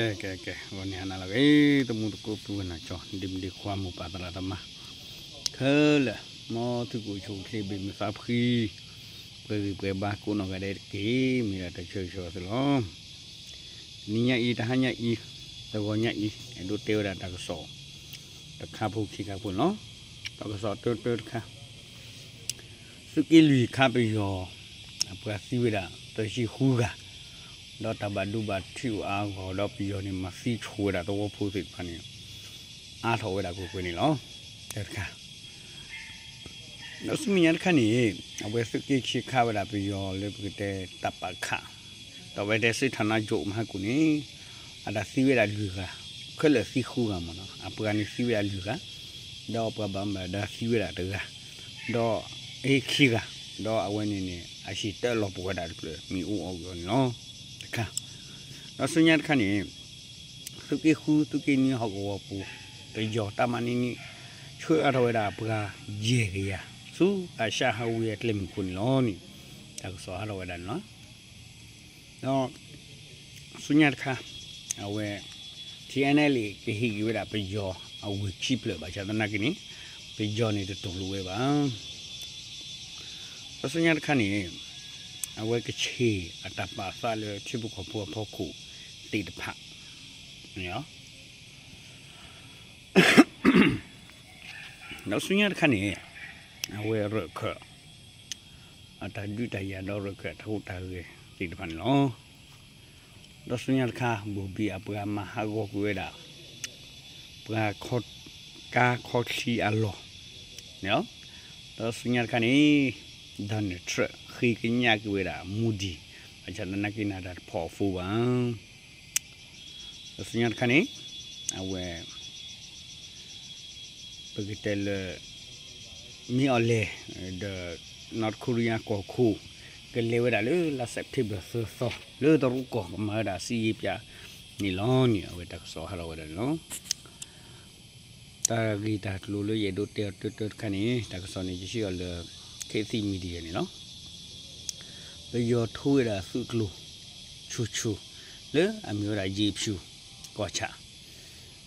ကဲ ကဲ ကဲ ဂီၤန့ၣ်ဟါနၤလၢအဂ့ၤ သမူသကိးပုၢ်ဝဲၢ်နီၢ်ကၠီ ဒ့မုၣ်ဒ့ခွါ မိၢ်ပၢ်သရၣ်သမါ ခဲလၢာ် မ်သုကအိၣ်ဆူၣ်အိၣ်ချ့ ဘၣ်မုာ်သးဖှံ ပှဲၤဂံၢ်ပှဲၤဘါ ကိးနီၢ်ဂၤဒဲးတက့ၢ် မ့ၢ်ဒၣ်တၢ်ဆၢဂ့ၤဆၢဝါသုလီၤ. တနံၤညါအံၤ တဟါညါအံၤ တဂီၤညါအံၤ အဲၣ်ဒိးတဲဝဲဒၣ်တၢ်ကစီၣ် တခါဖိခံခါဖိန့ၣ်လီၤ. တၢ်ကစီၣ်တၢတၢတခါ သုးက့လွံၢ်ခါပယီၤ အပှၤသံဝဲဒၣ် သၢဆံဃုဂၤ ဒီးတၢ်ဘၣ်ဒိဘၣ်ထံးအိၣ်အါအါဂီၢ်ဂီၢ် ဒီးပယီၤန့ၣ် မၤသံဆိဝဲဒၣ်သဝီဖိသ့ၣ်တဖၣ်န့ၣ် အါထီၣ်ဝဲဒၣ်ကွ့ၢ်ကွ့ၢ်န့ၣ်လီၤ. တၢတခါ ဒီးဆူမဲာ်ညါတခါန့ၣ် အဝဲသုးက့ခံခါဝဲဒၣ်ပယီၤလၢပကတဲတၢ်ပာ်ခး ဒီးဝဲတဲစ့ထၣ်နါကၠိၣ်မဟါကူၣ်န့ၣ် အတၢ်သံဝဲဒၣ်လွံၢ်ဂၤ ခဲလၢာ်သံဃုဂၤမ့ၢ်နီၤ အပှၤန့ၣ်သံဝဲဒၣ်လွံၢ်ဂၤ ဒီးပှၤဘၣ်မူဘၣ်ဒါသံဝဲဒၣ်တဂၤ ဒီးအဟ့ၣ်ခံဂၤ ဒီးအဝဲန့ၣ်န့ၣ် အဟံၣ်တၢလီၤပှီၢ်ဝဲဒၣ်တဖျၢၣ် မ့ၣ်အူအီၣ်ကွံာ်အီၤန့ၣ်လီၤ. တခါ ဒီးဆူညါတခါန့ၣ် သုးက့ဃု သုးက့နွံဟီၣ်ကဝီၤပူၤ ပယီၤတၢ်မၤနံၤနံၤ ဆှၢအါထီၣ်ဝဲဒၣ်ပှၤယဲၢ်ကယၤ ဆူအၤၡၣ်ဟးဝ့အကျဲမုၢ်ခိၣ်န့ၣ်လီၤန့ၣ် တၢ်ကစီၣ်ဟးထီၣ်ဝဲဒၣ်န့ၣ်လီၤ. ဒီးဆူညါတခါ အဝဲ ထံၣ်အဲၣ်နဲၣ်လံၣ် ကဟ့ၣ်က့ၤဝဲဒၣ်ပယီၤအဝ့ၢ်ခံဖျၢၣ် ဘၣ်ဆၣ်သနာ်က့န့ၣ် ပယီၤန့ၣ်တတူၢ်လိာ်ဝဲဘၣ်. ဒီးဆူညါတခါန့ၣ် အဝဲကဆ့ၣ်အတၢ်ပာ်သးလၢထံဖိကီၢ်ဖိအဖီခိၣ်သ့ၣ်တဖၣ်န့ၣ်လီၤ. ဒီးဆူညါတခါန့ၣ် အဝဲရၢၢ်ခၢၣ် အတၢ်ဒုးတၢ်ယၤဒီးရၢၢ်ခၢၣ်တၢ်ဟူးတၢ်ဂဲၤသ့ၣ်တဖၣ်န့ၣ်လီၤ. ဒီးဆူညါတခါ ဘိၣ်ဘံၣ်အပှၤမၤဟးဂီၤကွံာ်ဝဲဒၣ် ပှၤ ကါခီချံအလီၢ်န့ၣ်လီၤ. ဒီးဆူညါတခါန့ၣ် Donald Trump ဃ့ကညးက့ၤဝဲဒၣ် Modi ဘၣ်ဆၣ်သနာ်က့န့ၣ် တၢ်တဖီၣ်အဖိဘၣ်. ဒီးဆူညါတခါန့ၣ် အဝဲ ပကတဲလၢ မ့ၢ်အီၤလဲၣ် ဒီး North Korea ကီၢ်ခိၣ် ကလဲၤဝဲဒၣ်လၢလါ September သၢသီ လၢတရူးကီၢ် ကမၤဝဲဒၣ်စံယ့ပၠးန့ၣ်လီၤန့ၣ် အဝဲတၢ်ကစီၣ်ဟးထီၣ်ဝဲဒၣ်န့ၣ်လီၤ. တၢ်ဂ့ၢ်တၢ်ကျိၤလၢယအဲၣ်ဒိးတဲအီၤတၢတၢတခါန့ၣ် တၢ်ကစီၣ်န့ၣ် ယဟံးအီၤလၢ ခေတ်သစ် Media န့ၣ်လီၤ. ပယီၤထိဝဲဒၣ်သုးကျိၤ ဆူၣ်ဆူၣ် လၢအမ့ၢ်ဝဲဒၣ် ယ့ၣ်ဖၠူၣ် ကီၢ်ဆၣ်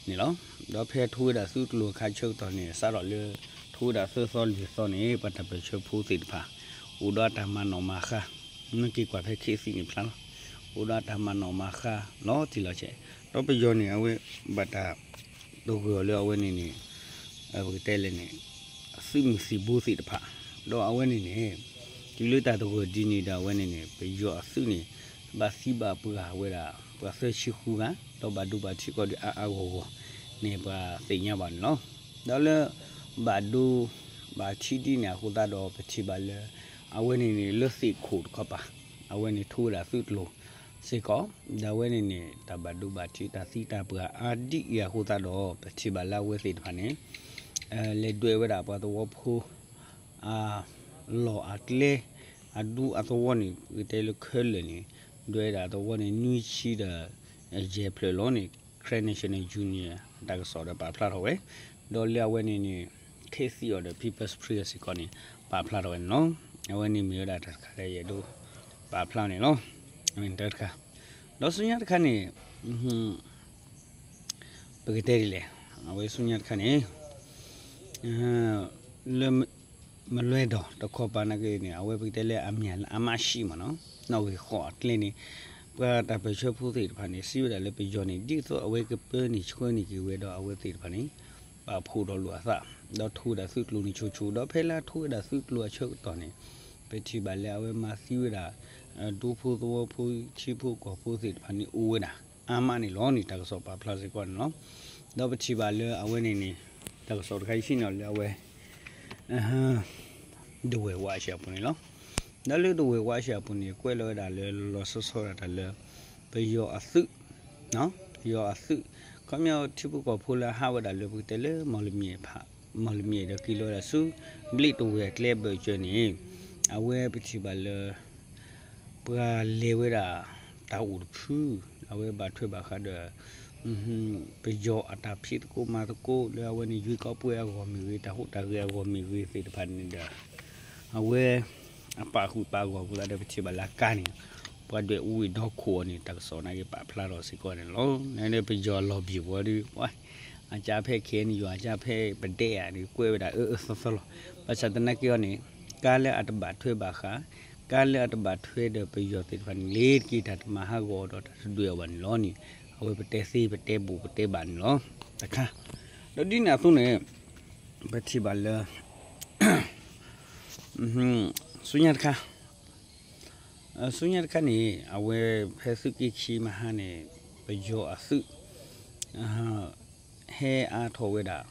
န့ၣ်လီၤ. ဒီးဖဲထိဝဲဒၣ်သုးကျိၤအခါဆၢကတီၢ်န့ၣ် စးထီၣ်လၢ ထိဝဲဒၣ်သၢသီလွံၢ်သီန့ၣ် ပှၤတၢ်ပၢၢ်ဆၢဖိသ့ၣ်တဖၣ် အိၣ်ဒီးအတၢ်မၤနီၣ်မၤဃါ နက့ၤကွၢ်ဖဲ ခေတ်သစ် န့ၣ်ဖျါလီၤ. အိၣ်ဒီးအတၢ်မၤနီၣ်မၤဃါ လီၤတံၢ်လီၤဆဲး ဒီးပယီၤန့ၣ် အဝဲဘၣ်တၢ် တဂၢၢ်အီၤလၢအဝဲန့ၣ်န့ၣ် ပကတဲလဲၣ်န့ၣ် သုးမုၢ်သံၣ်ဘိသ့ၣ်တဖၣ် ဒီးအဝဲန့ၣ်န့ၣ် တုၤလၢတၢ်တဂၢၢ်ဒ်န့ၣ်ဒီးအဝဲန့ၣ်န့ၣ် ပယီၤအသုးန့ၣ် ဘၣ်သံဘၣ်ပှၢ်ဝဲဒၣ် ပှၤသၢဆံဃုဂၤ ဒီးဘၣ်ဒိဘၣ်ထံးကီးဒံးအါအါဂီၢ်ဂီၢ်န့ၣ် ပှၤသ့ၣ်ညါဘၣ်န့ၣ်လီၤ. ဒီးလၢ ဘၣ်ဒိ ဘၣ်ထံးဒ်န့ၣ်အဃိသတးဒီး ပထံၣ်ဘၣ်လၢ အဝဲန့ၣ်န့ၣ် လၢသ့ၣ်ခိၣ်တခီပၤ အဝဲန့ၣ်ထိဝဲဒၣ်သုးကျိၤစ့ၢ်ကီး ဒီးအဝဲန့ၣ်န့ၣ် တၢ်ဘၣ်ဒိဘၣ်ထံးတၢ်သံတၢ်ပှၢ်အါဒ်အံၤအဃိသတးဒီး ပထံၣ်ဘၣ်လၢအဝဲသ့ၣ်တဖၣ်န့ၣ် လဲၤဒွဲၣ်ဝဲဒၣ်ပှၤသဝီဖိ အလီၢ်အကျဲ အဒူအသဝီန့ၣ် ပကတဲလၢခဲလၢာ်န့ၣ် ဒွဲၣ်ဝဲဒၣ်သဝီန့ၣ် နွံဆံဒီး ယဲၢ်ဖျၢၣ်လီၤန့ၣ် Karen National Union တၢ်ကစီၣ်ဒီးပာ်ဖျါထီၣ်ဝဲ ဒီးလၢအဝဲန့ၣ်န့ၣ် ခေတ်သစ် ဒီး People's Spring စ့ၢ်ကီးန့ၣ် ပာ်ဖျါထီၣ်ဝဲန့ၣ်လီၤ. အဝဲန့ၣ်မ့ၢ်ဝဲဒၣ်တၢ်တခါလၢယအဲၣ်ဒိးပာ်ဖျါန့ၣ်လီၤ. တၢ်တခါ ဒီးဆူညါတခါန့ၣ် ပကတဲဒ်လဲၣ် အဝဲဆူညါတခါန့ၣ် လၢ မလွဲၢ်ဒီးတခီပၤနာ်က့န့ၣ် အဝဲပကတဲလၢအမ့ၢ်အမးၡံမ့ၢ်နီၤ နီၣ်ဂံၢ်ဃိးအကျဲန့ၣ် ပှၤတၢ်ပၢၢ်ဆၢဖိသ့ၣ်တဖၣ်န့ၣ် စံးဝဲဒၣ်လၢပယီၤန့ၣ် ဒ်သိးအဝဲကပၢနုာ်ဆှၢနုာ်က့ၤဝဲဒီးအဝဲသ့ၣ်တဖၣ်န့ၣ် ပာ်ဖှိၣ်ဒီးလိာ်အသး ဒီးထိဝဲဒၣ်သုးကျိၤန့ၣ်ဆိဆိ ဒီးဖဲလၢထိဝဲဒၣ်သုးကျိၤအဆၢကတီၢ်န့ၣ် ပထံၣ်ဘၣ်လၢအဝဲမၤသံဝဲဒၣ် ဒူဖိသဝီဖိ ထံဖိကီၢ်ဖိသ့ၣ်တဖၣ်န့ၣ်အိၣ်ဝဲဒၣ် အါမးန့ၣ်လီၤန့ၣ် တၢ်ကစီၣ်ပာ်ဖျါစ့ၢ်ကီးန့ၣ်လီၤ. ဒီးပထံၣ်ဘၣ်လၢအဝဲန့ၣ်န့ၣ် တၢ်ကစီၣ်တခါယဟံးန့ၢ်အီၤလၢအဝဲ ဒဝဲၢ်ဝါအဆၢအပူၤန့ၣ်လီၤ. ဒီးလၢဒဝဲၢ်ဝါအဆၢအပူၤန့ၣ် ကွဲးလီၤဝဲဒၣ်လၢလီၤလီၤဆီဆီဒၣ်တၢ်လၢ ပယီၤအသုး ပယီၤအသုး ခီပညီထံဖိကီၢ်ဖိလၢအဟးဝဲဒၣ်လၢပကတဲလၢ မီၢ်လမၠဲၣ်ဒီးက့ၤလီၤဝဲဒၣ်ဆူ ဘျ့ၣ်တဝဲၢ်အကျဲအဘၢၣ်စၢၤန့ၣ် အဝဲပထံၣ်ဘၣ်လၢ ပှၤလဲၤဝဲဒၣ်တၢ်အိၣ်တဖု အဝဲဘၣ်ထွဲဘၣ်ဃးဒီး ပယီၤအတၢ်ဖံးသကိးမၤသကိး လၢအဝဲန့ၣ်ယွံၢ်ကီးပှဲၤအဂီၢ်မ့ၢ်ဂ့ၤ တၢ်ဟူးတၢ်ဂဲၤအဂီၢ်မ့ၢ်ဂ့ၤသ့ၣ်တဖၣ်န့ၣ်ဒီး အဝဲ အပာ်ဃုာ်ပာ်ဂီၢ်အဃိသတးဒီး ပထံၣ်ဘၣ်လၢအကါန့ၣ် ပှၤဒွဲၣ်အူဝံၤဒီခိၣ်အီၤန့ၣ် တၢ်ကစီၣ်နာ်က့ပာ်ဖျါထီၣ်စ့ၢ်ကီးန့ၣ်လီၤ. နပယီၤလီၤဘၣ်ဝဲဒီး အကၠါဖဲခဲအံၤန့ၣ် ယွၤအကၠါဖဲပဒဲဧါန့ၣ် ကွဲးဝဲဒၣ်အၢအၢသီသီလီၤ. ဘၣ်ဆၣ်သနာ်က့အီၤန့ၣ် ကါလၢအတဘၣ်ထွဲဘၣ်ဃး ကါလၢအတဘၣ်ထွဲဒီးပယီၤသ့ၣ်တဖၣ်န့ၣ် လ့ၤတက့ၤတၢ်တမၤဟးဂီၤဒီးတၢ်တဒွဲၣ်အီၤဘၣ်န့ၣ်လီၤန့ၣ် အဝဲပတဲသ့ပတဲဘူး ပတဲဘၣ်န့ၣ်လီၤ. တခါ ဒီးဒ်န့ၣ်အသိးန့ၣ် ပထံၣ်ဘၣ်လၢ ဆူညါတခါ ဆူညါတခါန့ၣ် အဝဲဖဲသုးက့ခံမဟါန့ၣ် ပယီၤအသုး ဟဲအါထီၣ်ဝဲဒၣ်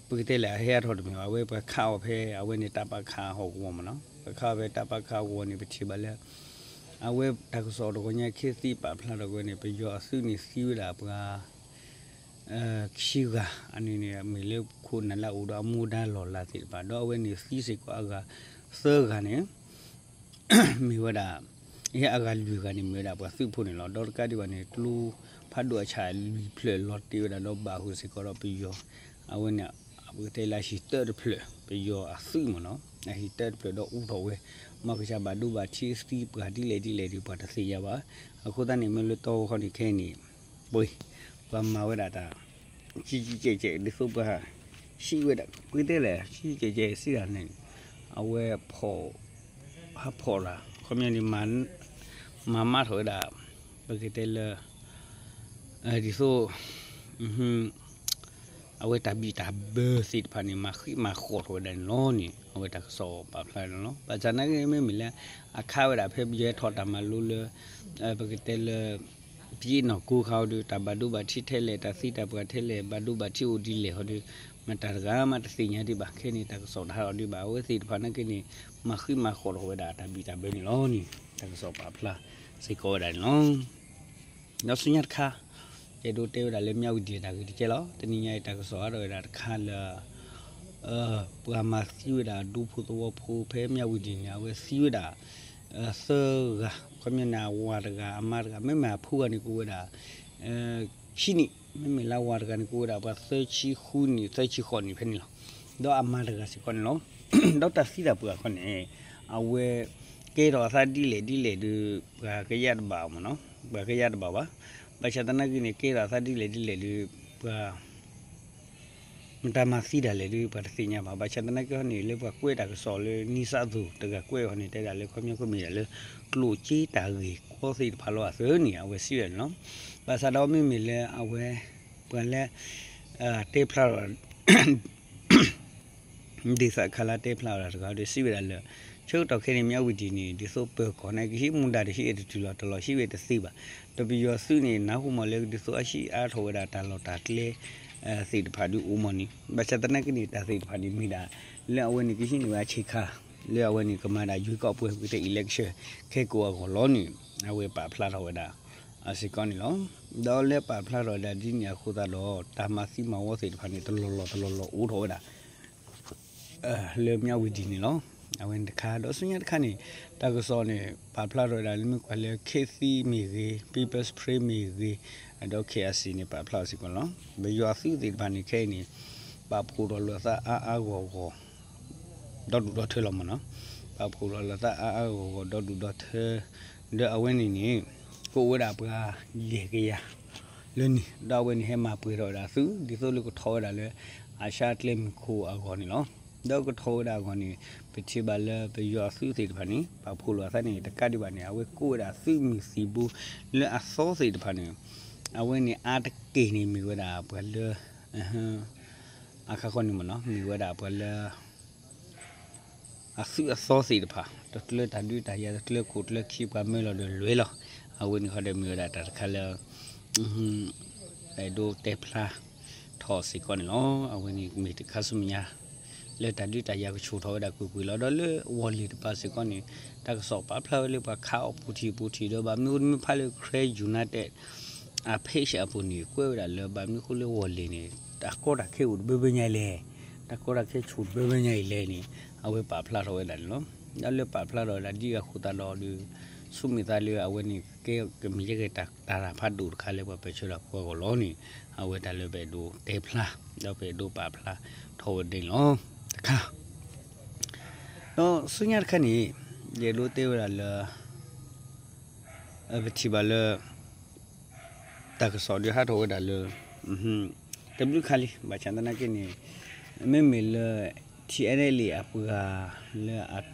ပကတဲလဲၣ် အဟဲအါထီၣ်တမ့ၢ်ဘၣ် အဝဲပှၤခးအီၤဖဲအဝဲန့ၣ် တၢ်ပၣ်ခးဟီၣ်ကဝီၤမ့ၢ်နီၤ ပှၤခးအီၤဖဲတၢ်ပၣ်ခးဟီၣ်ကဝီၤန့ၣ် ပထံၣ်ဘၣ်လၢ အဝဲတၢ်ကစီၣ်တဂီၤညါခဲသံပာ်ဖျါထီၣ်ဝဲန့ၣ် ပယီၤအသုးန့ၣ်သံဝဲဒၣ်ပှၤ ခံဂၤ အန့ၣ်န့ၣ် မ့ၢ်လၢခိၣ်နၢ်လၢအအိၣ်ဒီးအမူဒါလီၢ်လၤသ့ၣ်တဖၣ် ဒီးအဝဲန့ၣ်သံစ့ၢ်ကီးအဂၤသၢဂၤန့ၣ် မ့ၢ်ဝဲဒၣ် အဂၤလွံၢ်ဂၤန့ၣ် မ့ၢ်ဝဲဒၣ်ပှၤသုးဖိန့ၣ်လီၤ. ဒီးတကးဒံးဘၣ်န့ၣ် ကျိဖးဒိၣ်အဆၣ်လွံၢ်ဖျၢၣ်လီၤတ့ၢ်ဝဲဒၣ်ဒီးဘၣ်ဃုာ်စ့ၢ်ကီးဒီးပယီၤ အဝဲန့ၣ် ပကတဲလၢအဟံၣ်တၢတဖျၢၣ် ပယီၤအသုးမ့ၢ်နီၤ အဟံၣ်တၢတဖျၢၣ်ဒီးအူထီၣ်ဝဲ မ့ၢ်ကစၢ်ဘၣ်ဒိဘၣ်ထံးသံပှၤဒ်လဲၣ်ဒ်လဲၣ်ဒီးပှၤတသ့ၣ်ညါဘၣ်. အဃိသတးန့ၣ် မ့ၢ်လၢတီခီန့ၣ်ခဲအံၤန့ၣ် ပှ့ၤ ပှၤမၤဝဲဒၣ်တၢ် ကကဲကဲ ဒ်သိးပှၤ ဟံးဝဲဒၣ် ပှ့ၤတဲလဲၣ် ကကဲကဲစံးဒၣ်န့ၣ် အဝဲ ဟးဖီၣ်တၢ် ခီပညီန့ၣ် မၤမးထီၣ်ဝဲဒၣ် ပကတဲလၢ ဒ်သိး အဝဲတၢ်ဘံၣ်တၢ်ဘၢသ့ၣ်တဖၣ်န့ၣ် မၤဃံးမၤဃီၣ်ထီၣ်ဝဲဒၣ်န့ၣ်လီၤန့ၣ် အဝဲတၢ်ကစီၣ်ပာ်ဖျါန့ၣ်လီၤ. ဘၣ်ဆၣ်သနာ်က့ မ့မ့ၢ်လၢ အခးဝဲဒၣ်ဖဲပယီၤဟဲထီၣ်တၢ်မၤလိလၢ ပကတဲလၢ ပယီၤနီၢ်ကိခါအီၤဒီး တၢ်ဘၣ်ဒိဘၣ်ထံးထဲလဲၣ် တၢ်သံတၢ်ပှၢ်ထဲလဲၣ် ဘၣ်ဒိဘၣ်ထံးအိၣ်ဒ်လဲၣ်ဟီဒီး မတၤတဂၤမးတသ့ၣ်ညါဒံးဘၣ် ခဲန့ၣ် တၢ်ကစီၣ်တဟးထီၣ်ဒံးဘၣ် အဝဲသ့ၣ်တဖၣ်နာ်က့န့ၣ် မၤဃံးမၤဃီၣ်ထီၣ်ဝဲဒၣ်တၢ်ဘံၣ်တၢ်ဘၢန့ၣ်လီၤန့ၣ် တၢ်ကစီၣ်ပာ်ဖျါစ့ၢ်ကီးဝဲဒၣ်န့ၣ်လီၤ. ဒီးဆူညါတခါ ယအဲၣ်ဒိးတဲဝဲဒၣ်လၢ မၠးဝတံၤ တၢ်ဂ့ၢ်တကဲလီၤ. တနံၤညါအံၤ တၢ်ကစီၣ်ဟးထီၣ်ဝဲဒၣ်တခါလၢ ပှၤမၤသံဝဲဒၣ်ဒူဖိသဝီဖိဖဲ မၠးဝတံၤန့ၣ် အဝဲသံဝဲဒၣ် သၢဂၤ ခီပညီန့ၣ် အဝၤတဂၤ အမါတဂၤ မ့မ့ၢ်အဖိဂၤန့ၣ်ကအိၣ်ဝဲဒၣ် ခံနံၣ် မ့မ့ၢ်လၢအဝၤတဂၤန့ၣ်ကအိၣ်ဝဲဒၣ်ပှၤသၢဆံဃုနံၣ် သၢဆံဃိးနံၣ်ဖဲန့ၣ်လီၤ. ဒီးအမါတဂၤစ့ၢ်ကီးန့ၣ်လီၤ. ဒီးတၢ်သံတၢ်ပှၢ်အဃိန့ၣ် အဝဲ ကဲထီၣ်အသးဒ်လဲၣ်ဒ်လဲၣ်ဒီး ပှၤကယၢ်တဘၣ်မ့ၢ်နီၤ ပှၤကယၢ်တဘၣ်ဘၣ်. ဘၣ်ဆၣ်သနာ်က့န့ၣ် ကဲထီၣ်အသးဒ်လဲၣ်ဒ်လဲၣ်ဒီး ပှၤ မတၤမၤသံဒၣ်လဲၣ်ဒီး ပှၤတသ့ၣ်ညါဘၣ်. ဘၣ်ဆၣ်သနာ်က့ဟီန့ၣ် လၢပှၤကွဲးတၢ်ကစီၣ်လၢ နံစးသိၣ် တဂၤကွဲးအီၤန့ၣ် တဲဒၣ်လၢခီပညီကမ့ၢ်ဒၣ်လၢ ကျိၣ်စ့တၢ်ဂ့ၢ်ကီသ့ၣ်တဖၣ်လီၤအသၢန့ၣ် အဝဲစံးဝဲဒၣ်န့ၣ်လီၤ. ဘၣ်ဆၣ်ဒီးမ့မ့ၢ်လၢအဝဲ ပှၤလၢ တဲဖျါထီၣ် ဒ်သိးခါလၢတဲဖျါဝဲဒၣ်တဂၤဒီး စံးဝဲဒၣ်လၢ ဆၢကတီၢ်ခဲအံၤန့ၣ် မၠးဝတံၤန့ၣ် ဒ်သိးပၢၤကီၢ်န့ၣ် ကဟံးမူဒါတဟံးတတုၤလီၤတလီၤ ဟံးဝဲတသ့ဘၣ်. ဒီးပယီၤသုးန့ၣ် နၢ်ဟူမးလၢ ဒ်သိးအဟံးအါထီၣ်ဝဲဒၣ်တၢ်လီၢ်တၢ်ကျဲ သ့ၣ်တဖၣ်ဒုးအိၣ်မးန့ၣ် ဘၣ်ဆၣ်သနာ်က့န့ၣ် တၢ်သ့ၣ်တဖၣ်န့ၣ်မ့ၢ်ဒၣ် လၢအဝဲန့ၣ်ကဟံးန့ၢ်ဝဲအဆ့းခါ လၢအဝဲန့ၣ်ကမၤဒၣ် ရွေးကောက်ပွဲ ပကတဲ election ခဲကိးအဂီၢ်လီၤန့ၣ် အဝဲပာ်ဖျါထီၣ်ဝဲဒၣ် စ့ၢ်ကီးန့ၣ်လီၤ. ဒီးလၢပာ်ဖျါထီၣ်ဝဲဒၣ်ဒ်န့ၣ်အဃိသတးဒီး တၢ်မၤသံမၤဝီသ့ၣ်တဖၣ်န့ၣ် တလီၢ်လီၢ်တလီၢ်လီၢ်အိၣ်ထီၣ်ဝဲဒၣ် လၢမၠးဝတံၤန့ၣ်လီၤ. အဝဲန့ၣ်တခါ ဒီးဆူညါတခါန့ၣ် တၢ်ကစီၣ်န့ၣ် ပာ်ဖျါထီၣ်ဝဲဒၣ်လၢမ့ၢ်ကွၢ်လၢ ခေတ်သစ် မ့ၢ်ဂ့ၤ People's Spring မ့ၢ်ဂ့ၤ ဒီး KIC န့ၣ် ပာ်ဖျါစ့ၢ်ကီးလီၤ. ပယီၤအသုးသ့ၣ်တဖၣ်န့ၣ် ခဲအံၤန့ၣ် ပာ်ဖှိၣ်ထီၣ်လိာ်သးအါအါဂီၢ်ဂီၢ် ဒီဒူၣ်ဒီထၢလီၤမ့ၢ်နီၤ. ပာ်ဖှိၣ်ထီၣ်လိာ်သးအါအါဂီၢ်ဂီၢ် ဒီဒူၣ်ဒီထၢ ဒီးအဝဲန့ၣ်န့ၣ် ကအိၣ်ဝဲဒၣ်ပှၤယဲၢ်ကယၤ လၢန့ၣ် ဒီးအဝဲန့ၣ်ဟဲမၤပှဲၤထီၣ်ဝဲဒၣ်သုး ဒ်သိးလၢကထီၣ်ဝဲဒၣ်လၢ အၤၡါကျဲမုၢ်ခိၣ်အဂီၢ်န့ၣ်လီၤ. ဒီးကထီၣ်ဝဲဒၣ်အဂီၢ်န့ၣ် ပထံၣ်ဘၣ်လၢပယီၤအသုးသ့ၣ်တဖၣ်န့ၣ် ပာ်ဖှိၣ်လိာ်အသးန့ၣ် တကးဒံးဘၣ်န့ၣ် အဝဲကိးဝဲဒၣ်သုးမုၢ်သံၣ်ဘိလၢအသီသ့ၣ်တဖၣ်န့ၣ် အဝဲန့ၣ်အါတက့ၢ်န့ၣ်မ့ၢ်ဝဲဒၣ်ပှၤလၢ အခါခီန့ၣ်မ့ၢ်နီၤ မ့ၢ်ဝဲဒၣ်ပှၤလၢ အသုးအသီသ့ၣ်တဖၣ် တကျၢၤတၢ်ဒုးတၢ်ယၤ တကျၢၤခိၣ်ကျၢၤခံ ပှၤမၢလီၤဒီးလွဲလီၤ. အဝဲန့ၣ်ဃီဒီးမ့ၢ်ဝဲဒၣ်တၢ်တခါလၢ အဲၣ်ဒိးတဲဖျါထီၣ်စ့ၢ်ကီးန့ၣ်လီၤ. အဝဲန့ၣ်မ့ၢ်တခါဆူမဲာ်ညါ လၢတၢ်ဒုးတၢ်ယၤကဆူၣ်ထီၣ်ဝဲဒၣ်ကွ့ၢ်ကွ့ၢ်လီၤ. ဒီးလၢဝီၢ်လ့ၢ်တပၤစ့ၢ်ကီးန့ၣ် တၢ်ကစီၣ်ပာ်ဖျါဝဲလၢပှၤခးအီၣ်ပူၤထံးပူၤထံးဒီး ဘၣ်မနုၤဃိမ့ၢ်ဖးလၢ Karen United အ page အပူၤန့ၣ် ကွဲးဝဲဒၣ်လၢဘၣ်မနုၤဃိလၢဝီၢ်လ့ၢ်န့ၣ် တၢ်ကီတၢ်ခဲအိၣ်တဘၢဘၢညါအံၤလဲၣ်, တၢ်ကီတၢ်ခဲဆူၣ်တဘၢဘၢညါအံၤလဲၣ်န့ၣ် အဝဲပာ်ဖျါထီၣ်ဝဲဒၣ်န့ၣ်လီၤ. ဒီးလၢပာ်ဖျါထီၣ်ဝဲဒၣ်ဒ်အဃိသတးဒီး ဆူမဲာ်သးလၢအဝဲန့ၣ် ကဲကမ့ၢ်ယဲၢ်က့ၤတၢ်တၢ်တၢ်ဖးဒိၣ်တခါလၢပှၤပၢၢ်ဆၢတၢ်ဖိအဂီၢ်လီၤန့ၣ် အဝဲတၢ်လၢပအဲၣ်ဒိးတဲဖျါ ဒီးပအဲၣ်ဒိးပာ်ဖျါထီၣ်ဝဲဒၣ်န့ၣ်လီၤ. တခါ ဒီးဆူညါတခါန့ၣ် ယအဲၣ်ဒိးတဲဝဲဒၣ်လၢ ပထံၣ်ဘၣ်လၢ တၢ်ကစီၣ်ဒုးဟးထီၣ်ဝဲဒၣ်လၢ တဘျုးခါလံ, ဘၣ်ဆၣ်သနာ်က့န့ၣ် မ့မ့ၢ်လၢ ထံအဲနဲလံအပှၤလၢ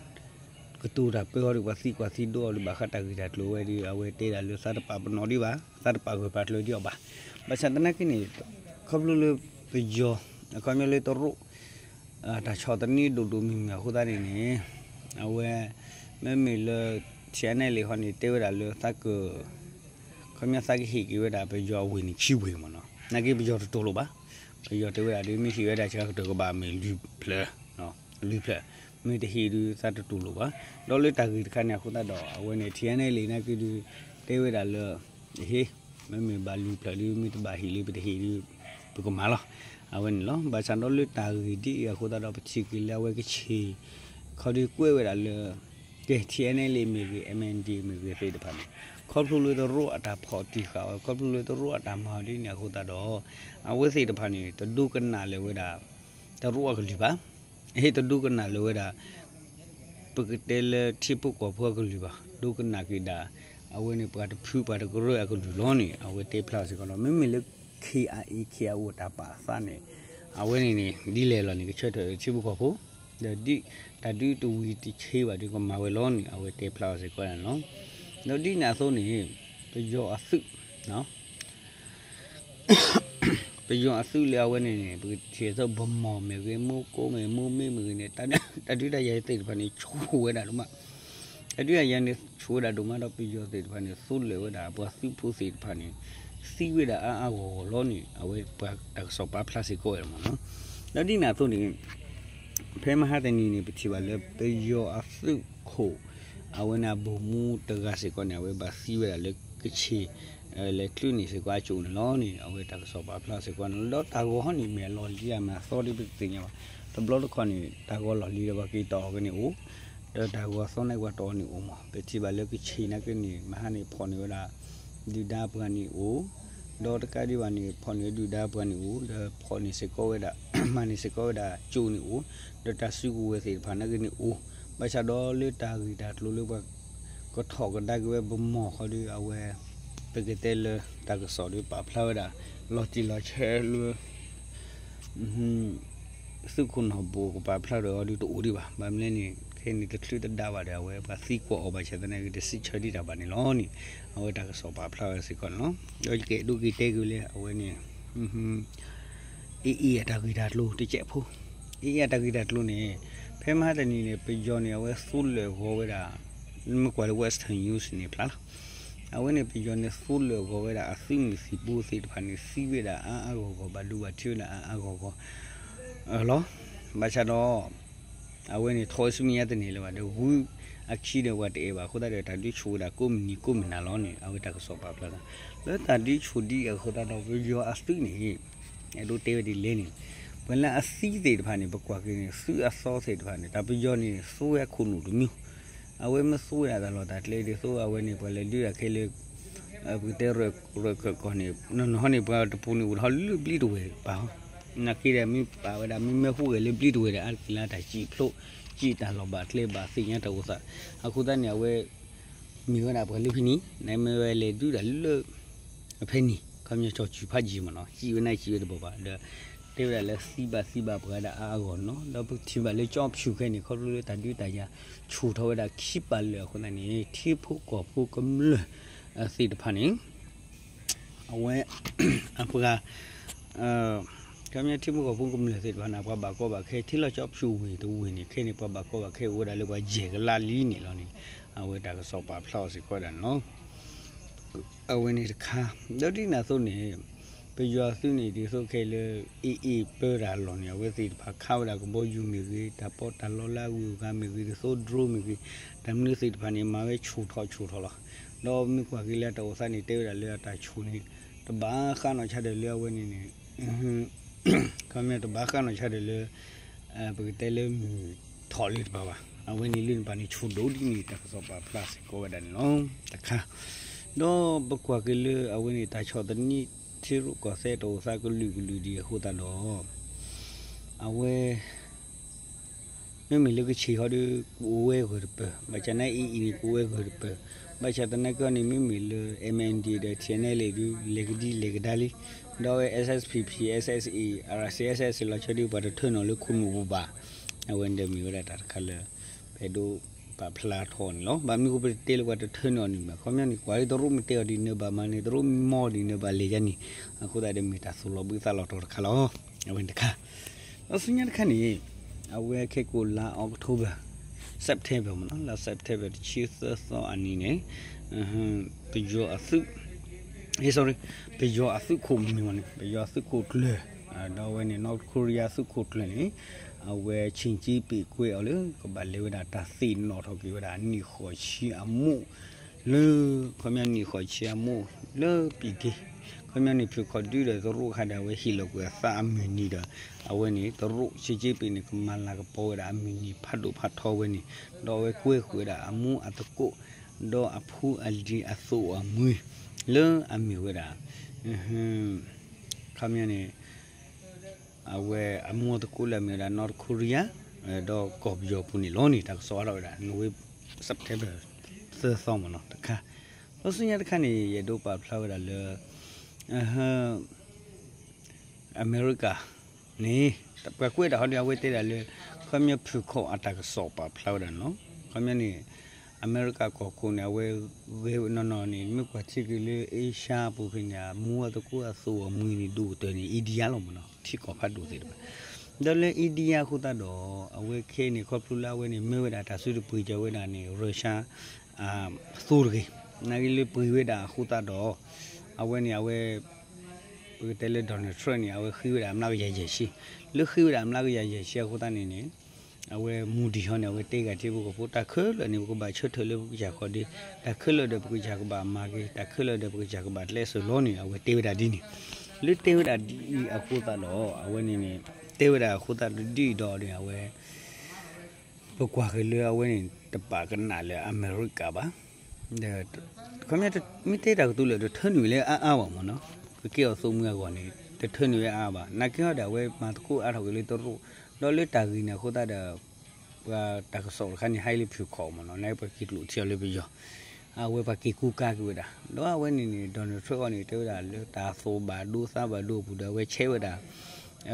ကတိၤတၢ်ပၢဟီဒီး ပှၤသံကွၢ်သံဒိးအီၤဒီး ဘၣ်ဃးတၢ်ဂ့ၢ်တၢ်ကျိၤဝဲဒီး အဝဲတဲဒၣ်လၢသးတပာ်ပနီၣ်ဒံးဘၣ်, သးတပာ်ဂၢၢ်ပာ်ကျၢၤဒံးအီၤဘၣ်. ဘၣ်ဆၣ်သနာ်က့န့ၣ် ခီဖျိလၢပယီၤ အခီပညီလၢတရူး တၢ်ဆီၣ်သနံးဒိၣ်ဒိၣ်မုၢ်မုၢ်အဃိသတးန့ၣ်န့ၣ် အဝဲ မ့မ့ၢ်လၢ ထံအဲနဲလံဟီန့ၣ် တဲဝဲဒၣ်လၢသးက ခီပညီသးကဟ့ၣ်က့ၤဝဲဒၣ်ပယီၤအဝ့ၢ်န့ၣ်ခံဝ့ၢ်မ့ၢ်နီၤ, နာ်က့ပယီၤတတူၢ်လိာ်ဘၣ်. ပယီၤတဲဝဲဒၣ်ဒီး မ့ၢ်ဟ့ၣ်ဝဲဒၣ်ဆှၢကတၢၢ်ကဘၣ်မ့ၢ်လွံၢ်ဖျၢၣ်, လွံၢ်ဖျၢၣ်, မ့ၢ်တဟ့ၣ်ဒုးသးတတူၢ်လိာ်ဘၣ်. ဒီးလၢတၢ်ဂ့ၢ်တခါန့ၣ်အဃိသတးဒီး အဝဲန့ၣ် ထံအဲနဲလံနာ်က့ဒုး တဲဝဲဒၣ်လၢ ဟ့ၣ်, မ့မ့ၢ်ဘၣ်လွံၢ်ဖျၢၣ်ဒုး မ့ၢ်တဘၣ်ဟ့ၣ်လၢပတဟ့ၣ်ဒုး ပကမၤလီၤ. အဝဲန့ၣ်လီၤ. ဘၣ်ဆၣ်ဒီးလၢတၢ်ဂ့ၢ်ဒ်အံၤအဃိသတးဒီး ပထံၣ်က့ၤလၢအဝဲကချ့ၣ် ခီဒုးကွဲးဝဲဒၣ်လၢ ကဲ ထံအဲနဲလံမ့ၢ်ဂ့ၤ MNDAA မ့ၢ်ဂ့ၤသ့ၣ်တဖၣ်န့ၣ် ခီဖျိလၢတရူးအတၢ်ဖီၣ်တံၢ်ဃာ်အီၤ ခီဖျိလၢတရူးအတၢ်မၤအီၤဒ်န့ၣ်အဃိသတးဒီး အဝဲသ့ၣ်တဖၣ်န့ၣ် တဒိကနၣ်လၢၤဝဲဒၣ် တရူးအကလုၢ်ဘၣ်. ဟ့ၣ်တဒိကနၣ်လၢၤဝဲဒၣ် ပကတဲလၢထံဖိကီၢ်ဖိအကလုၢ်ဘၣ်, ဒိကနၣ်က့ၤဒၣ် အဝဲန့ၣ်ပှၤတဖုပှၤတကရၢအကလုၢ်လီၤန့ၣ် အဝဲတဲဖျါစ့ၢ်ကီးလီၤ. မ့မ့ၢ်လၢ KIA KIO တၢ်ပာ်အသးန့ၣ် အဝဲန့ၣ်န့ၣ် ဒ်လဲၣ်လီၤန့ၣ် ကဆၢထၢၣ်ထံဖိကီၢ်ဖိ ဒီးဒ်တၢ်ဒုးတဝံၤတဆ့ဘၣ်ဒီး ကမၤဝဲလီၤန့ၣ် အဝဲတဲဖျါစ့ၢ်ကီးန့ၣ်လီၤ. ဒီးဒ်န့ၣ်အသိးန့ၣ် ပယီၤအသုး ပယီၤအသုးလၢအဝဲန့ၣ်န့ၣ် ပကထံၣ်အသိး ဗန်းမော် မ့ၢ်ဂ့ၤ မိုးကုတ် မ့ၢ်ဂ့ၤ မိုးမိတ် မ့ၢ်ဂ့ၤန့ၣ် တၢ်ဒုးတၢ်ယၤသ့ၣ်တဖၣ်န့ၣ် ဆူၣ်ဝဲဒၣ်ဒိၣ်မး, တၢ်ဒုးတၢ်ယၤန့ၣ် ဆူၣ်ဝဲဒၣ်ဒိၣ်မးဒီး ပယီၤသ့ၣ်တဖၣ်န့ၣ် သိလၢာ်ဝဲဒၣ်ပှၤသုးဖိသ့ၣ်တဖၣ်န့ၣ် သံဝဲဒၣ်အါအါဂီၢ်ဂီၢ်လီၤန့ၣ် အဝဲပှၤတၢ်ကစီၣ်ပာ်ဖျါစ့ၢ်ကီးဝဲဒၣ်မ့ၢ်နီၤ. ဒီးဒ်န့ၣ်အသိးန့ၣ် ဖဲမဟါတနံၤန့ၣ် ပထံၣ်ဘၣ်လၢ ပယီၤအသုးခိၣ် အဝဲန့ၣ် ဗိုလ်မှူး တဂၤစ့ၢ်ကီးန့ၣ် အဝဲဘၣ်သံဝဲဒၣ်လၢကဆ့ၣ် လဲၤချုးန့ၢ်စ့ၢ်ကီးအကၠိၣ်န့ၣ်လီၤန့ၣ် အဝဲတၢ်ကစီၣ်ပာ်ဖျါစ့ၢ်ကီးန့ၣ်လီၤ. ဒီးတၢ်ဂီၤဟီန့ၣ် မ့ၢ်အလီၢ်လံၤအမ့ၢ်အသီဒ်ပသ့ၣ်ညါဘၣ်. တဘျီတခီၣ်န့ၣ် တၢ်ဂီၤလီၢ်လံၤဒီးပှၤက့ၤတီၢ်အီၤက့ၤန့ၣ်အိၣ်, ဒီးတၢ်ဂီၤသီန့ၣ်ပှၤတီၢ်အီၤန့ၣ်အိၣ်မး. ပထံၣ်ဘၣ်လၢကဆ့ၣ်နာ်က့န့ၣ် မဟါန့ၣ် ဖီၣ်န့ၢ်ဝဲဒၣ် ဒုၣ်ဒါပှၤန့ၣ်အိၣ်, ဒီးတကးဒံးဘၣ်န့ၣ် ဖီၣ်န့ၢ်ဝဲဒုၣ်ဒါပှၤန့ၣ်အိၣ်, ဒီးဖီၣ်န့ၢ်စ့ၢ်ကီးဝဲဒၣ် မၤန့ၢ်စ့ၢ်ကီးဝဲဒၣ်ကၠိၣ်န့ၣ်အိၣ်, ဒီးတၢ်စုကဝဲၤသ့ၣ်တဖၣ်နာ်က့န့ၣ်အိၣ်, ဘၣ်ဆၣ်ဒီးလၢတၢ်ဂ့ၢ်တၢ်ကျိၤလၢပှၤကထီၣ်ကဒါက့ၤဝဲ ဗန်းမော် ဃီဒီး အဝဲ ပကတဲလၢတၢ်ကစီၣ်ဒီးပာ်ဖျါဝဲဒၣ် လီၤတံၢ်လီၤဆဲးလၢ သုးခိၣ်နီၢ်ဘိၣ်ကပာ်ဖျါထီၣ်အီၤဒီးတအိၣ်ဒံးဘၣ်. ဘၣ်မနုၤလဲၣ်န့ၣ် ခဲအံၤန့ၣ်တချုးတဒါဘၣ်ဒီး အဝဲပှၤသံကွၢ်အီၤဘၣ်ဆၣ်သနာ်က့ တစံးဆၢဒံးတၢ်ဘၣ်န့ၣ်လီၤန့ၣ် အဝဲတၢ်ကစီၣ်ပာ်ဖျါဝဲစ့ၢ်ကီးန့ၣ်လီၤ. ဒီးယကအဲၣ်ဒိးက့ၤတဲက့ၤလၢအဝဲန့ၣ် AA အတၢ်ဂ့ၢ်တၢ်ကျိၤတစဲးဖိ, AA အတၢ်ဂ့ၢ်တၢ်ကျိၤန့ၣ် ဖဲမဟါတနံၤန့ၣ် ပယီၤန့ၣ် အဝဲသိလၢာ်ဂီၤဝဲဒၣ် မ့ၢ်ကွၢ်လၢ Western News န့ၣ်ဖျါလီၤ. အဝဲန့ၣ် ပယီၤန့ၣ် သိလၢာ်ဂီၤဝဲဒၣ် အသုးမုၢ်သံၣ်ဘိသ့ၣ်တဖၣ်န့ၣ် သံဝဲဒၣ်အါအါဂီၢ်ဂီၢ် ဘၣ်ဒိဘၣ်ထံးဝဲဒၣ်အါအါဂီၢ်ဂီၢ် လီၤ. ဘၣ်ဆၣ်ဒီး အဝဲန့ၣ် ထီၣ်ဝဲဆူမဲာ်ညါတန့ၢ်လၢၤဘၣ်ဒီး ဂုၢ်အခံဒီးပှၤတအဲၣ်ဘၣ်အဃိသတးဒီး တၢ်ဒုးဆူၣ်ဝဲဒၣ်ကိးမုၢ်နံၤကိးမုၢ်နၤလီၤန့ၣ် အဝဲတၢ်ကစီၣ်ပာ်ဖျါသး လၢတၢ်ဒုးဆူၣ်ဒ်အဃိသတးဒီး ပယီၤအသုးန့ၣ် အဲၣ်ဒိးတဲဝဲဒ်လဲၣ်န့ၣ် ပှၤလၢအသံသ့ၣ်တဖၣ်န့ၣ် ပကွၢ်က့ၤန့ၣ် သုးအသီသ့ၣ်တဖၣ်န့ၣ် တၢ်ပယီၤန့ၣ် သိဝဲခိၣ်နူာ်တမံၤ အဝဲမ့ၢ်သိဝဲဒၣ်တၢ်လီၢ်တၢ်ကျဲဒ်သိး အဝဲန့ၣ် ပှၤလဲၤဒုးတၢ်ခဲလၢ ပကတဲရၢၢ်ခၢၣ်ကီၢ်န့ၣ် နီၢ်နီၢ်ဟီန့ၣ် ပှၤတပူၤန့ၣ် အိၣ်ထီၣ်လၢဘျံးတဝဲၢ်ပာ်ဟီ နာ်က့ဒီးမ့ၢ်ပာ်ဝဲဒၣ် မ့မ့ၢ်ဟူးဂဲၤလၢဘျံးတဝဲၢ်ဒီး အါတက့ၢ်လၢတၢ်စံၣ်ဖျိ စံၣ်တၢ်လီၢ်ဘၣ်ကျဲဘၣ်သ့ၣ်ညါတၢ်အိၣ်သး အဃိသတးန့ၣ် အဝဲ မ့ၢ်ဝဲဒၣ်ပှၤလၢဖဲန့ၣ် နမ့ၢ်ဝဲလဲၤဒုးတၢ်လၢ ဖဲန့ၣ် ခီပညီကၠီၣ်စူၤဖးယံာ်မ့ၢ်နီၤ စံၣ်ဝဲန့ၣ်စံၣ်ဝဲတဘၣ်ဘၣ်ဒီး တဲဝဲဒၣ်လၢသံဘၣ်သံဘၣ်ပှၤဒၣ်အါအါဂီၢ်ဂီၢ်နီၤ ဒီးပထံၣ်ဘၣ်လၢကၠီဖၠူၣ်ခဲအံၤန့ၣ် ခီဖျိလၢတၢ်ဒုးတၢ်ယၤဆူၣ်ထီၣ်ဝဲဒၣ်ခံပာ်လၢာ်အဃိသတးန့ၣ် ထံဖိကီၢ်ဖိကမျၢၢ်သ့ၣ်တဖၣ်န့ၣ် အဝဲ အပှၤ ခီပညီထံဖိကီၢ်ဖိကမျၢၢ်သ့ၣ်တဖၣ်န့ၣ် ပှၤဘၣ်ကီဘၣ်ခဲ ထံလီၢ်ကၠီဖၠူၣ်ဝ့ၢ်တဝ့ၢ်န့ၣ် ခဲန့ၣ် ပှၤဘၣ်ကီဘၣ်ခဲအိၣ်ဝဲဒၣ်လၢပှၤယဲၢ်ကလးလံန့ၣ်လီၤန့ၣ် အဝဲတၢ်ကစီၣ်ပာ်ဖျါအီၤစ့ၢ်ကီးဝဲဒၣ်န့ၣ်လီၤ. အဝဲန့ၣ်တခါ ဒီးဒ်န့ၣ်အသိးန့ၣ် ပယီၤသုးန့ၣ် ဒ်သိးခဲအံၤလၢ AA ပၢတၢ်လီၢ်န့ၣ် အဝဲသ့ၣ်တဖၣ်ခးဝဲဒၣ်ကဘီယူၤမ့ၢ်ဂ့ၤ တၢ်ပီးတၢ်လီလၢအဂုၤအဂၤမ့ၢ်ဂ့ၤ ဒ်သိး drone မ့ၢ်ဂ့ၤ တၢ်မနုၤသ့ၣ်တဖၣ်န့ၣ် မၤဝဲဆူၣ်ထီၣ်ဆူၣ်ထီၣ်လီၤ. ဒီးမ့ၢ်ကွၢ်က့ၤလၢတၢ်အိၣ်သးန့ၣ် တဲဝဲဒၣ်လၢအတၢ်ဆူၣ်န့ၣ် တဘၣ်ဃးနီၢ်ဆါဒၢၣ်လၢအဝဲန့ၣ်န့ၣ် ခီပညီတဘၣ်ဃးနီၢ်ဆါဒၢၣ်လၢ ပကတဲလၢမုၢ်ထီၣ်လၢတဘၣ်ဘၣ် အဝဲန့ၣ်လၢန့ၣ်ဘၣ်န့ၣ် ဆူၣ်ဒိၣ်ဒ်န့ၣ် တၢ်ကစီၣ်ပာ်ဖျါစ့ၢ်ကီးဝဲဒၣ်န့ၣ်လီၤ. တခါ ဒီးပကွၢ်က့ၤလၢအဝဲန့ၣ် တၢ်ဆီၣ်သနံးထံရူၢ်ကီၢ်သဲးတၢ်အိၣ်သးကလုာ်ကလုာ်ဒ်အဃိသတးဒီး အဝဲ မ့မ့ၢ်လၢကချ့ၣ်ဟီဒီး ကအိၣ်ဝဲဂၢၢ်တပၢၢ်, ဘၣ်ဆၣ်သနာ်က့ အံၤန့ၣ် ကအိၣ်ဝဲဂၢၢ်တပၢၢ်, ဘၣ်ဆၣ်သနာ်က့န့ၣ် မ့မ့ၢ်လၢ MNDAA ဒီး TNLA ဒီး လဲၤကဒံလဲၤကဒါလံ, ဒီးအဝဲ SSPP, SSA, RCSS လီၤဆီဒီး ပှၤတထၢနုာ်လၢခိၣ်နူာ်ပူၤဘၣ်, အဝဲန့ၣ်ဒီးမ့ၢ်ဝဲဒၣ်တၢ်တခါလၢ ပအဲၣ်ဒိးပာ်ဖျါထီၣ်န့ၣ်လီၤ. ဘၣ်မနုၤဃိပတတဲလၢပှၤတထၢနုာ်အီၤန့ၣ်ဘၣ်, ခီပညီန့ၣ် ကွၢ်လၢတရူးမ့ၢ်တဲအီၤဒ်န့ၣ်ဘၣ်မၤန့ၣ် တရူးမ့ၢ်မီၢ်ဒ်န့ၣ်ဘၣ်လဲၤယါန့ၣ်, အဃိသတးဒီးမ့ၢ်တၢ်သိၣ်လီၤဘှံးသးလီၤတီၤတခါလီၤ. အဝဲန့ၣ်တခါ ဒီးဆူညါတခါန့ၣ် အဝဲခဲကိာ်လါ October, September မ့ၢ်နီၤ, လါ September တဆံသၢသီအနံၤန့ၣ် ပယီၤအသုး sorry, ပယီၤအသုးခိၣ်မ့ၢ်မ့ၢ်န့ၣ် ပယီၤအသုးခိၣ်ကျၢၢ်, ဒီးအဝဲန့ၣ် North Korea သုးခိၣ်ကျၢၢ်န့ၣ် အဝဲ Xi Jinping ကွဲးအီၤလၢ ကဘၣ်လဲၤဝဲဒၣ်တၢ်သ့ၣ်နီၣ်ထီၣ်က့ၤဝဲဒၣ်နံၣ်ဃီၣ်ဆံအမူး လၢ ခီပညီနံၣ်ဃီၣ်ဆံအမူး လၢပံၤတ့ ခီပညီန့ၣ် ဖုၣ်ခီၣ်ဒုဒီးတရူးခါဒီး အဝဲဟ့ၣ်လီၤကွံာ်အသးအမုၢ်နံၤဒီး အဝဲန့ၣ် တရူး Xi Jinping န့ၣ် ကမၤလၤကပီၤဝဲဒၣ်အမုၢ်နံၤဖးဒိၣ်ဖးထီဝဲန့ၣ်, ဒီးအဝဲကွဲဃုာ်ဝဲဒၣ်အမူအသကိး ဒီးအဖိအလံၤအသိးအမှံၤ လၢအမ့ၢ်ဝဲဒၣ် ခီပညီန့ၣ် အဝဲအမူအသကိးလၢအမ့ၢ်ဝဲဒၣ် North Korea ဒီးကီၢ်ပယီၤပူၤန့ၣ်လီၤန့ၣ် တၢ်ကစီၣ်အါထီၣ်ဝဲဒၣ် November, September သၢသီမ့ၢ်နီၤတခါ, ဒီးဆူညါတခါန့ၣ် ယအဲၣ်ဒိးပာ်ဖျါဝဲဒၣ်လၢ အမဲရကၤန့ၣ် ပှၤကွဲးဒၣ်ဟီဒီး အဝဲတဲဒၣ်လၢ ခီပညီဖုၣ်ခီၣ်အတၢ်ကစီၣ်ပာ်ဖျါဝဲဒၣ်န့ၣ်လီၤ. ခီပညီန့ၣ် အမဲရကၤကီၢ်ခိၣ်န့ၣ် အဝဲဂဲၤနီၢ်နီၢ်န့ၣ် မ့ၢ်ကွၢ်ထံက့ၤလၢ Asia အပူၤဖဲန့ၣ် အမူအသကိးအသိးအမှံၤန့ၣ် ဒိၣ်ကတၢၢ်န့ၣ် India လီၤမ့ၢ်နီၤ, ထံကီၢ်ဖးဒိၣ်သ့ၣ်တဖၣ် ဒီးလၢ India အဃိသတးဒီး အဝဲခဲအံၤန့ၣ် ခီဖျိလၢအဝဲန့ၣ် မၢဝဲဒၣ်တၢ်စုတပှ့ၤကၢၤဝဲဒၣ်န့ၣ် Russia အသိတဂ့ၤ, နာ်က့လၢပှ့ၤဝဲဒၣ်အဃိသတးဒီး အဝဲန့ၣ် အဝဲ ပကတဲလၢ Donald Trump န့ၣ် အဝဲဃ့ဝဲဒၣ်အမျးကယၤယဲၢ်ဆံ, လၢဃ့ဝဲဒၣ်အမျးကယၤယဲၢ်ဆံအဃိသတးန့ၣ်န့ၣ် အဝဲ Modi ဟီန့ၣ် အဝဲတဲဂၤထံဖိကီၢ်ဖိ တၢ်ခဲလၢာ်န့ၣ် ပကဘၣ်ဆၢထၢၣ်လၢပကစၢ်ဃီဒီး တၢ်ခဲလၢာ်ဒီးပကစၢ်ကဘၣ်မၤက့ၤ တၢ်ခဲလၢာ်ဒီးပကစၢ်ကဘၣ်ကျဲးစၢးလီၤန့ၣ် အဝဲတဲဝဲဒၣ်ဒ်န့ၣ်, လၢတဲဝဲဒၣ်ဒ်အံၤအဃိသတးဒီး အဝဲန့ၣ်န့ၣ် တဲဝဲဒၣ်အဃိသတးဒီးဒ်အံၤဒီးန့ၣ် အဝဲ ပကွၢ်က့ၤလၢအဝဲန့ၣ် တပာ်ကနၣ်လၢအမဲရကၤဘၣ်. ဒီး ခီပညီ မ့ၢ်တဲတၢ်ကတိၤလၢ တထၢနုာ်လၢအါအါဘၣ်မ့ၢ်နီၤ, ကကဲအီၤသိးမုၢ်အဂီၢ်န့ၣ် တထၢနုာ်လၢအါအါဘၣ်. နာ်က့ဟီဒီး အဝဲမၤသကိးအါထီၣ်က့ၤလၢတရူး, ဒီးလၢတၢ်ဂ့ၢ်န့ၣ်အဃိသတးဒီး ပှၤတၢ်ကစီၣ်တခါန့ၣ် ဟဲလၢဖုၣ်ခီၣ်မ့ၢ်နီၤ, နာ်က့ပှၤက့ၤကျိာ်ထံအီၤလၢပယီၤ အဝဲပှၤက့ၤကူကါက့ၤဝဲဒၣ်, ဒီးအဝဲန့ၣ်န့ၣ် Donald Trump အီၤန့ၣ် တဲဝဲဒၣ်လၢတၢ်သိၣ်ဘၣ်ဒိ သးဘၣ်ဒိအပူၤဒီး အဝဲဆဲးဝဲဒၣ်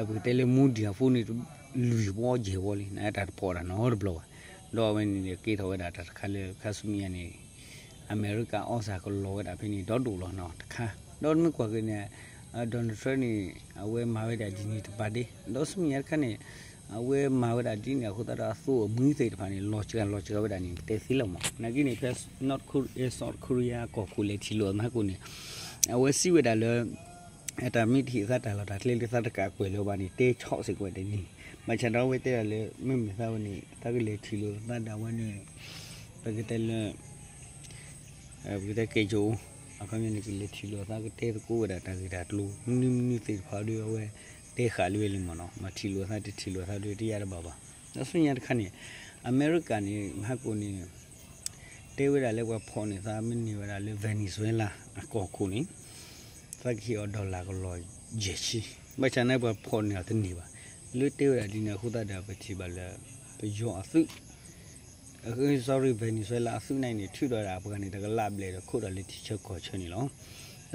ပကတဲလၢ Modi အဖိန့ၣ် လွံၢ်ဝီယဲၢ်ဝီလံ, နာ်က့တၢ်တဖီၣ်တၢ်နီတဘျီဘၣ်. ဒီးအဝဲန့ၣ်န့ၣ် ကဲထီၣ်ဝဲဒၣ်တၢ်တခါလၢခါဆူမဲာ်ညါန့ၣ် အမဲရကၤအီၣ်စၢ်ကလီၤဝဲဒၣ်ဖဲန့ၣ် ဒီဒိၣ်လီၤနီၤတခါ, ဒီးမ့ၢ်ကွၢ်က့ၤန့ၣ် Donald Trump န့ၣ် အဝဲမၤဝဲဒၣ်ဒ်န့ၣ်တပၤဒ့, ဒီးဆူမဲာ်ညါတခါန့ၣ် အဝဲမၤဝဲဒၣ်ဒ်န့ၣ်အဃိသတးဒီး အသိးအမှံၤသ့ၣ်တဖၣ်န့ၣ် လီၤစှၤလီၤစှၤဝဲဒၣ်န့ၣ် ပတဲသ့လီၤမး, နာ်က့န့ၣ် ဖဲ North Korea, South Korea ကီၢ်ခိၣ်လဲၤထံၣ်လိာ်အသးကိးန့ၣ် အဝဲစံးဝဲဒၣ်လၢ အတၢ်မ့ၢ်တဟ့ၣ်သးတၢ်လီၢ်တၢ်ကျဲလၢသးတကးကွဲးလၢၤဘၣ်န့ၣ် တဲဆီၣ်စ့ၢ်ကီးဝဲဒၣ်န့ၣ်, ဘၣ်ဆၣ်ဒီးအဝဲတဲဒၣ်လၢ မ့မ့ၢ်သးဝဲန့ၣ် သးကလဲၤထံၣ်လိာ်သးဒၣ်ဝဲန့ၣ် ပကတဲလၢ ပကတဲကဲၣ်ကၠိ, အခီပညီန့ၣ် ကလဲၤထံၣ်လိာ်သးကတဲသကိးဝဲဒၣ်တၢ်ဂ့ၢ်တၢ်ကျိၤ မနုၤမနုၤသ့ၣ်တဖၣ်ဒီး အဝဲတဲဃာ်လၢဝဲလံမ့ၢ်နီၤ, မ့ၢ်ထံၣ်လိာ်သးတထံၣ်လိာ်သးဒီးတယါတဘၣ်ဘၣ်. ဒီးဆူညါတခါန့ၣ် အမဲရကၤန့ၣ် ဟးကိးန့ၣ် တဲဝဲဒၣ်လၢပှၤဖီၣ်န့ၢ်သးမ့ၢ်န့ၢ်ဝဲဒၣ်လၢ Venezuela အကီၢ်ခိၣ်န့ၣ် သးကဟ့ၣ်အီၤ dollar ကလီၢ်ယဲၢ်ဆံ, ဘၣ်ဆၣ်န့ၣ်ပှၤဖီၣ်န့ၢ်အီၤတန့ၢ်ဘၣ်. လၢတဲဝဲဒၣ်ဒ်န့ၣ်အဃိသတးဒီး ပထံၣ်ဘၣ်လၢ ပယီၤအသုး sorry, Venezuela အသုးန့ၣ်န့ၣ် ထုးထီၣ်ဝဲဒၣ်အပှၤန့ၣ် တကလးဘျဲၣ်ဒီးခိးဒီးလၢထံဆၢကီၢ်ဆၢန့ၣ်လီ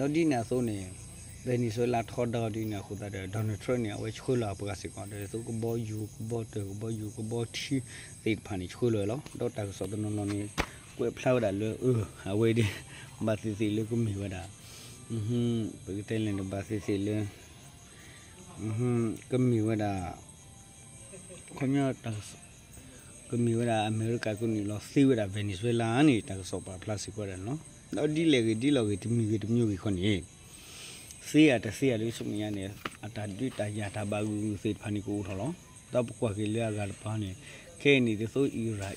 ၤ. ဒီးဒ်န့ၣ်အသိးန့ၣ် Venezuela ထီဒါဒ်န့ၣ်အဃိသတးဒီး Donald Trump န့ၣ် အဝဲဆှၢလီၤအပှၤစ့ၢ်ကီး ဒီးသိးကဘီယူၤ ကဘီတၢၢ် ကဘီယူၤ ကဘီထံသ့ၣ်တဖၣ်န့ၣ် ဆှၢလီၤဝဲလီၤ. ဒီးတၢ်ကစီၣ်တနီၤနီၤန့ၣ် ကွဲးဖျါဝဲဒၣ်လၢ အဝဲဒၣ် ဘၣ်သ့ၣ်သ့ၣ်လၢကမ့ၢ်ဝဲဒၣ် ပကတဲလဲၣ်န့ၣ် ဘၣ်သ့ၣ်သ့ၣ်လၢ ကမ့ၢ်ဝဲဒၣ် ခီပညီ ကမ့ၢ်ဝဲဒၣ်အမဲရကၤကနုာ်လီၤသ့ဝဲဒၣ် Venezuela န့ၣ် တၢ်ကစီၣ်ပာ်ဖျါစ့ၢ်ကီးဒၣ်န့ၣ်လီၤ. ဒီးဒ်လဲၣ်ဂ့ၤဒ်လဲၣ်ဂ့ၤ တမံၤဂ့ၤတမံၤဂ့ၤခီန့ၣ် သ့ဧါတသ့ဧါလၢဆူမဲာ်ညါန့ၣ် အတၢ်ဒုးတၢ်ယၤတၢ်ဘၣ်ဂုာ်ဂုာ်သ့ၣ်တဖၣ်န့ၣ် ကအိၣ်ထီၣ်လီၤ. ဒီးပကွၢ်က့ၤလၢအဂၤတပၤန့ၣ် ခဲအံၤန့ၣ်ဒ်သိး Iran,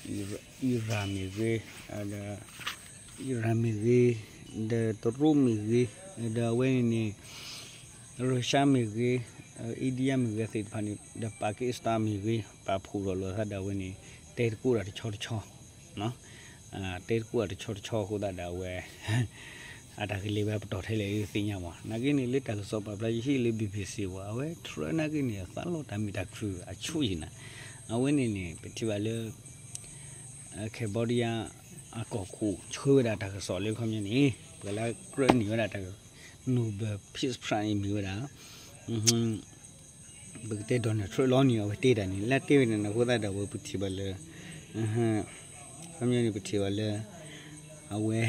Iran မ့ၢ်ဂ့ၤ, ဒီး Iran မ့ၢ်ဂ့ၤ, ဒီးတရူးမ့ၢ်ဂ့ၤ, ဒီးအဝဲန့ၣ်န့ၣ် Russia မ့ၢ်ဂ့ၤ, India မ့ၢ်ဂ့ၤသ့ၣ်တဖၣ်န့ၣ် ဒီး Pakistan မ့ၢ်ဂ့ၤ ပာ်ဖှိၣ်ထီၣ်လိာ်သးဒီးအဝဲန့ၣ် တဲသကိးတၢ်တဆီတဆီ တဲသကိးတၢ်တဆီတဆီအဃိသတးဒီးအဝဲ အတၢ်ကလဲၤဝဲပတီၢ်ထဲလဲၣ်သ့ၣ်ညါမး. နာ်က့န့ၣ် လၢတၢ်ကစီၣ်ပာ်ဖျါယဟ့ၣ်လၢ BBC ဝဲ အဝဲ Trump နာ်က့န့ၣ် သးလီၤတၢ်မ့ၢ်တၢ်ခရုာ်အဆိယံၤနၤ, အဝဲန့ၣ်န့ၣ် ပထံၣ်ဘၣ်လၢ Cambodia အကီၢ်ခိၣ်ဆှၢဝဲဒၣ်တၢ်ကစီၣ်လၢခီပညီန့ၣ် ပှၤလၢကြၢးန့ၢ်ဝဲဒၣ်တၢ် Nobel Peace Prize န့ၣ်မ့ၢ်ဝဲဒၣ် ပကတဲ Donald Trump လီၤန့ၣ် အဝဲတဲတၢ်န့ၣ် လၢတဲဝဲဒၣ်န့ၣ်အဃိသတးဒီး အဝဲပထံၣ်ဘၣ်လၢ ခီပညီန့ၣ် ပထံၣ်ဘၣ်လၢ အဝဲ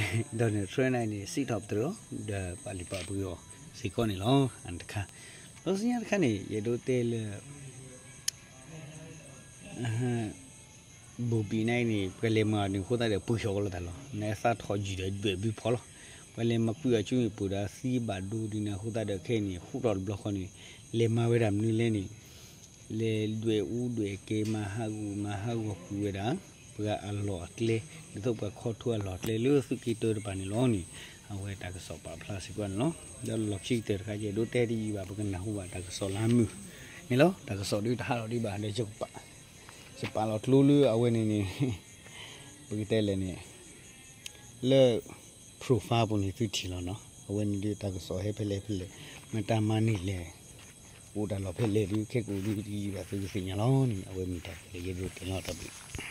Donald Trump န့ၣ် စံးထီၣ်ပတြၢၤဒီးပာ်လုၢ်ပာ်ပှ့ၤအီၤစ့ၢ်ကီးန့ၣ်လီၤ. အတခါ ဒီးဆူညါတခါန့ၣ် ယအဲၣ်ဒိးတဲလၢ ဘိၣ်ဘံၣ်န့ၣ်န့ၣ် ပှၤလဲၤမၤအီၤန့ၣ်အဃိသတးဒီး ပှ့ၤဃီၤကလိာ်သးလီၤ. နသးထီၣ်ယုၢ်ဒီးဒွဲၣ်ဘုဖီလီၤ. ပှၤလဲၤမၤကွံာ်အီၤဆူန့ၣ် ပှ့ၤဒီးသံဘၣ်ဒိဒ်န့ၣ်အဃိသတးဒီး ခဲအံၤန့ၣ် ဃူထီၣ်တဘျီဃီန့ၣ် လဲၤမၤဝဲဒၣ်မနုၤလဲၣ်န့ၣ် လဲၤဒွဲၣ်အူဒွဲၣ်ကဲ မၤဟးဂူာ်မၤဟးဂီၤကွံာ်ဝဲဒၣ် ပှၤအလီၢ်အကျဲ ဒ်သိးပှၤခီထူအလီၢ်အကျဲလၢသုးက့တၢတပၤန့ၣ်လီၤန့ၣ် အဝဲတၢ်ကစီၣ်ပာ်ဖျါစ့ၢ်ကီးန့ၣ်လီၤ. ဒီးလီၢ်ခံကတၢၢ်တခါ ယအဲၣ်ဒိးတဲတယံာ်ဘၣ် ပကနၢ်ဟူဘၣ်တၢ်ကစီၣ်လၢမုၢ်န့ၣ်လီၤ. တၢ်ကစီၣ်ဒုးတဟးထီၣ်ဒံးဘၣ်ဒီး ယကပာ်လီၤကျိလၢအဝဲန့ၣ်န့ၣ် ပကတဲလဲၣ်န့ၣ် လၢ profile ပူၤန့ၣ် သုထံၣ်လီၤနီၤ. အဝဲန့ၣ်ဒုးတၢ်ကစီၣ်ဟဲဖဲလဲၣ်ဖဲလဲၣ် မတၤမၤန့ၢ်လဲၣ် အိၣ်တၢ်လီၢ်ဖဲလဲၣ်ဒုး ခဲကိာ်ဒုးတယံာ်ဘၣ် သုကသ့ၣ်ညါလီၤန့ၣ် အဝဲမ့ၢ်တၢ်လၢယအဲၣ်ဒိးတဲလီၤတၢ်ဘျုး